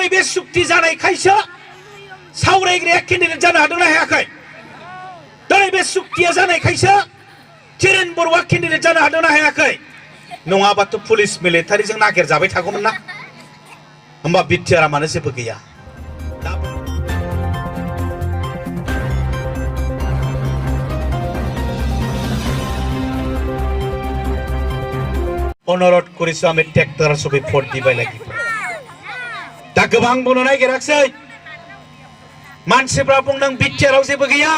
दिनै बे सुक्ति जानायखायसो सावरायग्राया केन्डिडेट जानो हादोंना हायाखै दिनै बे सुक्तिया जानायखायसो चिरेन बर'आ केन्डिडेट जानो हादोंना हायाखै नङाबाथ' पुलिस मिलिटारिजों नागिरजाबाय थागौमोन ना होमबा बिटिआरआ मानो जेबो गैया অনুরোধ করেছো আমি ট্রেক্টরের ছবি ভোট দিবাই লাগিব दा गोबां बुंनो नागिराखै मानसिफ्रा बुंदों बिटिआरआव जेबो गैया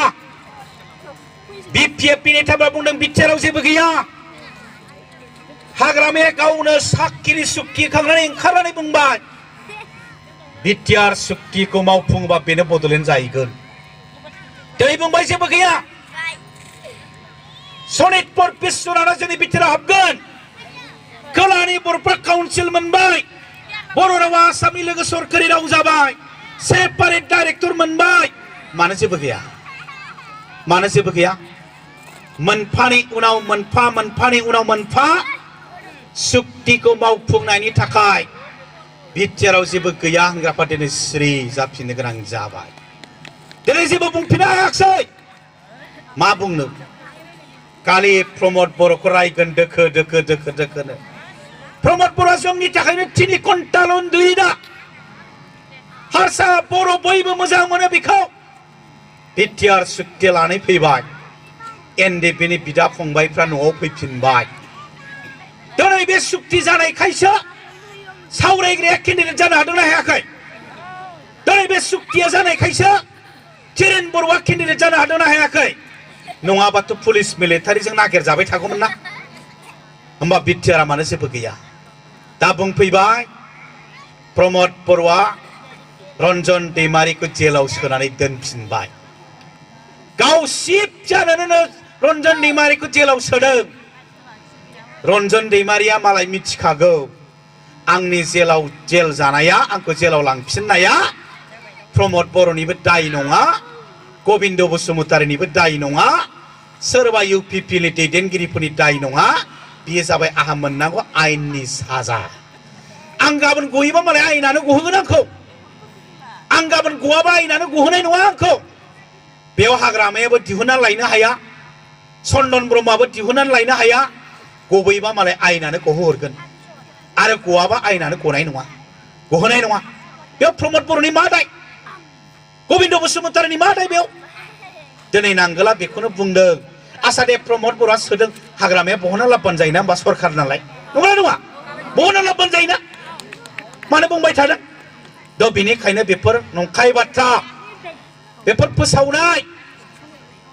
बिपिएफपि नेताफ्रा बुंदों बिटिआरआव जेबो गैया हाग्रामाया गावनो साखिनि सुक्ति खांनानै ओंखारनानै बुंबाय बिटिआर सुक्तिखौ मावफुङोबा बेनो बड'लेण्ड जाहैगोन दिनै बुंबाय जेबो गैया सनितपुर बिस्वनाथआ जोंनि बिटिआरआव हाबगोन खोलानि बर'फ्रा काउन्सिल मोनबाय बर' रावा आसामनि लोगो सरकारि राव जाबाय सेपारेट डाइरेक्टर मोनबाय मानो जेबो गैया मानो जेबो गैया मोनफानि उनाव मोनफा मोनफानि उनाव मोनफा सुक्तिखौ मावफुंनायनि थाखाय बिटिआरआव जेबो गैया होनग्राफ्रा दिनै स्रि जाफिननो गोनां जाबाय दिनै जेबो बुंफिननो हायाखै मा बुंनो खालि प्रमद बर'खौ रायगोन दोखो दोखो दोखो दोखोनो प्रमद बर'आ जोंनि थाखायनो 3 घन्टाल' उन्दुयो दा हारसा बर' बयबो मोजां मोनो बेखौ बिटिआर सुक्ति लानानै फैबाय एनडिपिनि बिदा फंबायफ्रा न'आव फैफिनबाय दिनै बे सुक्ति जानायखायसो सावरायग्राया केन्डिडेट जानो हादोंना हायाखै दिनै बे सुक्तिया जानायखायसो चिरेन बर'आ केन्डिडेट जानो हादोंना हायाखै नङाबाथ' पुलिस मिलिटारिजों नागिरजाबाय थागौमोन ना होमबा बिटिआरआ मानो जेबो गैया दा बुंफैबाय प्रमद बर'आ रन्जन दैमारिखौ जेलाव सोनानै दोनफिनबाय गाव सिफ जानोनो रन्जन दैमारिखौ जेलाव सोदों रन्जन दैमारिया मालाय मिथिखागौ आंनि जेल जानाया आंखौ जेलाव लांफिननाया प्रमद बर'निबो दाय नङा गबिन्द बसुमतारीनिबो दाय नङा सोरबा इउपिपिनि दैदेनगिरिफोरनि दाय नङा बियो जाबाय आहा मोननांगौ आयेननि साजा आं गाबोन गयोबा मालाय आयेनानो गहोगोन आंखौ आं गाबोन गवाबा आयेनानो गहोनाय नङा आंखौ बेयाव हाग्रामायाबो दिहुननानै लायनो हाया चन्दन ब्रह्मआबो दिहुननानै लायनो हाया गबोयोबा मालाय आयेनानो गहोहरगोन आरो गवाबा आयेनानो गनाय नङा गहोनाय नङा बेयाव प्रमद बर'नि मा दाय गबिन्द बसुमतारीनि मा दाय बेयाव दिनै नांगोला बेखौनो बुंदों आसादे प्रमद बर'आ सोदों हाग्रामाया बहना लाबोबानो जायोना होमबा सरखार नालाय नंगौना नङा बहना लाबोबानो जायोना मानो बुंबाय थादों दा बेनिखायनो बेफोर नंखाय बाथ्रा बेफोर फोसावनाय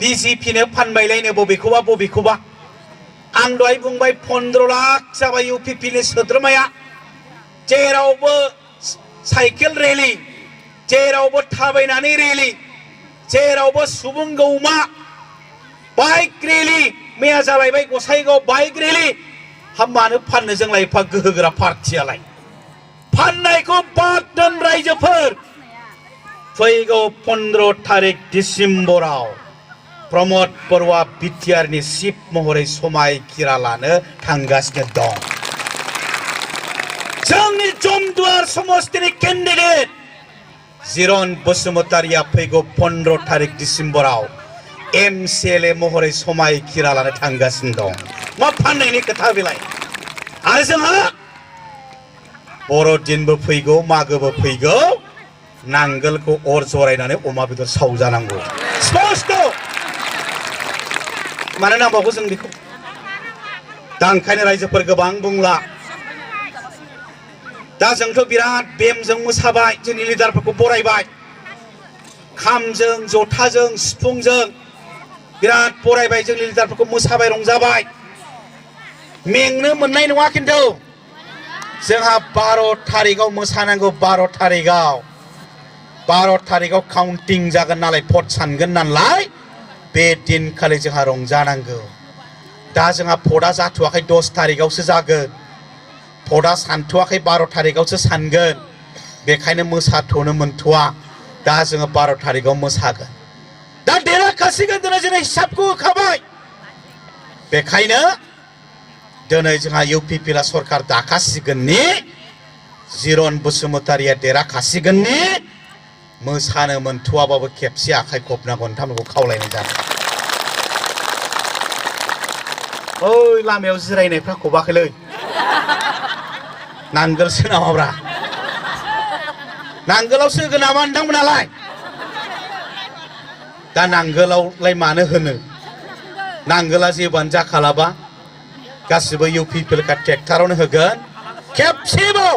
बिजेपिनो फानबायलायनो बबेखौबा आं दहाय बुंबाय 15 लाख जाबाय इउपिपिनि सोद्रोमाया जेरावबो साइकेल रेलि जेरावबो थाबायनानै रेलि जेरावबो सुबुं गौमा बाइक रेलि मैया जालायबाय गसाइगाव बाइक रेलि मानो फाननो जोंलाय एफा गोहोगोरा पार्टियालाय फाननायखौ बाद दोन रायजोफोर फैगौ 15 तारिख डिसेम्बराव प्रमद बर'आ बिटिआरनि चिफ महरै समायखिरा लानो थांगासिनो दं जोंनि जमदुवार समस्तिनि केन्डिडेट जिरन बसुमतारीया फैगौ 15 तारिख डिसेम्बराव एमसिएलए महरै समायखिरा लानो थांगासिनो दं मा फाननायनि खोथा बेलाय आरो जोंहा बर'दिनबो फैगौ मागोबो फैगौ नांगोलखौ अर जरायनानै अमा बेदर सावजानांगौ स्पष्ट मानो नांबावगौ जों बेखौ दा ओंखायनो रायजोफोर गोबां बुंला दा जोंथ' बिराद बेमजों मोसाबाय जोंनि लिडारफोरखौ बरायबाय खामजों जथाजों सिफुंजों बिराद बरायबाय जोंनि लिडारफोरखौ मोसाबाय रंजाबाय मेंनो मोननाय नङा खिन्थु जोंहा 12 तारिखआव मोसानांगौ 12 तारिखआव काउन्टिं जागोन नालाय भट सानगोन नालाय बे दिनखालि जोंहा रंजानांगौ दा जोंहा भटआ जाथ'वाखै 10 तारिखआवसो जागोन भटआ सानथ'वाखै 12 तारिखआवसो सानगोन बेखायनो मोसाथ'नो मोनथ'वा दा जोङो 12 तारिखआव मोसागोन दा देरहाखासिगोन दिनै जों हिसाबखौ होखाबाय बेखायनो दिनै जोंहा इउपिपिला सरकार दाखासिगोननि जिरन बसुमतारिया देरहाखासिगोननि मोसानो मोनथ'आबाबो खेबसे आखाइ खबना गन्थामखौ खावलायनाय जाबाय। ओइ लामायाव जिरायनायफ्रा खबाखैलै नांगोलसो नामाब्रा नांगोलावसो होगोन नामा नोंथांमोनालाय दा नांगोलावलाय मानो होनो नांगोला जेबोआनो जाखालाबा गासिबो UPPLका ट्रेक्टरावनो होगोन खेबसेबाव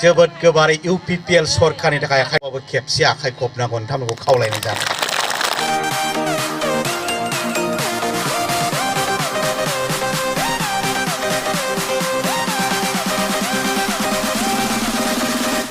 जोबोद गोबारै UPPL सरखारनि थाखाय आखाइबाबो खेबसे आखाइ खबना गन्थामखौ खावलायनाय जाबाय।